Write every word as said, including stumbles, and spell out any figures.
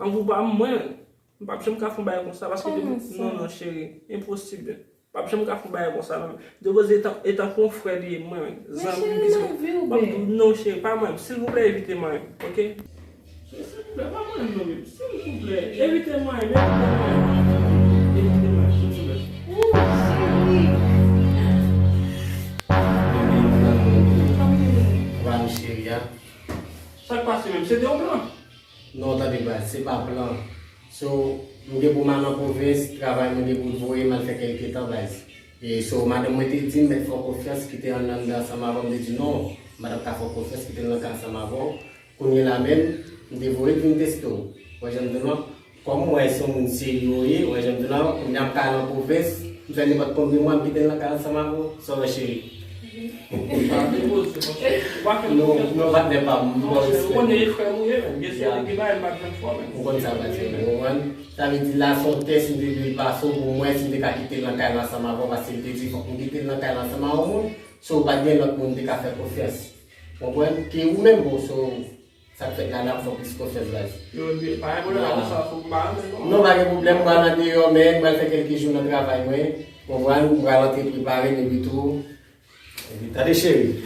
An pou pa mwen, m p ap janm ka fè yon bagay konsa, paske depi, non, non, cheri, enposib. M p ap janm ka fè yon bagay konsa, non. Depoze etan, etan pou yon frè li ye, mwen, zanmi m ki se, m ap di w, non, cheri, pa mwen, silvouplè, evite mwen, ok? Silvouplè, pa mwen, non, baby, silvouplè, evite mwen, evite mwen, evite mwen, silvouplè. Ou cheri a. Sa k pase menm? Se te yon plan? Non, tande baz, se pa plan. So, m gen pou m al nan pwovens, travay mwen gen pou l voye m al fè kèlke tan baz. E so, madanm mwen te di m mèt fè w konfyans, kite ann anndan ansanm avè w, m te di non, m pa t ap ka fè w konfyans, kite l nan kay ansanm avè w. Kounye la menm, m te voye l vin teste w. Ou wè jan m di w lan? Kòm m wè se yon moun serye w ye, ou wè jan m di w lan, kounye a m ka al nan pwovens, m fè nenpòt konbyen mwa, m kite l nan kay ansanm avè w. Sa w wè, cheri? Pa depoze, monchè. Ou pa fè l konfyans. Non, non, patnè pa m, m ba w respè. Ou konnen e frè m ou ye, menm. Gen bagay m pa t janm fè w, menm. Ou konn sa, patnè, ou konprann? Sa vle di la, se yon tès m te dwe l pase w pou m wè si m te ka kite l nan kay la ansanm avè w, paske l te di fòk m kite l nan kay la ansanm a yon moun, so pa t gen lòt moun m te ka fè konfyans. Konprann? Ke ou menm, bon, so, sa k fèt la, n ap fè w plis konfyans, baz. Yo, pa gen pwoblèm, apre sa, fòk m pa antre, non? Non, pa gen pwoblèm, m pral andeyò, men m pral fè kèlke jou nan travay mwen. Konprann? M pral antre prepare m epi tou. Epi, tande, cheri.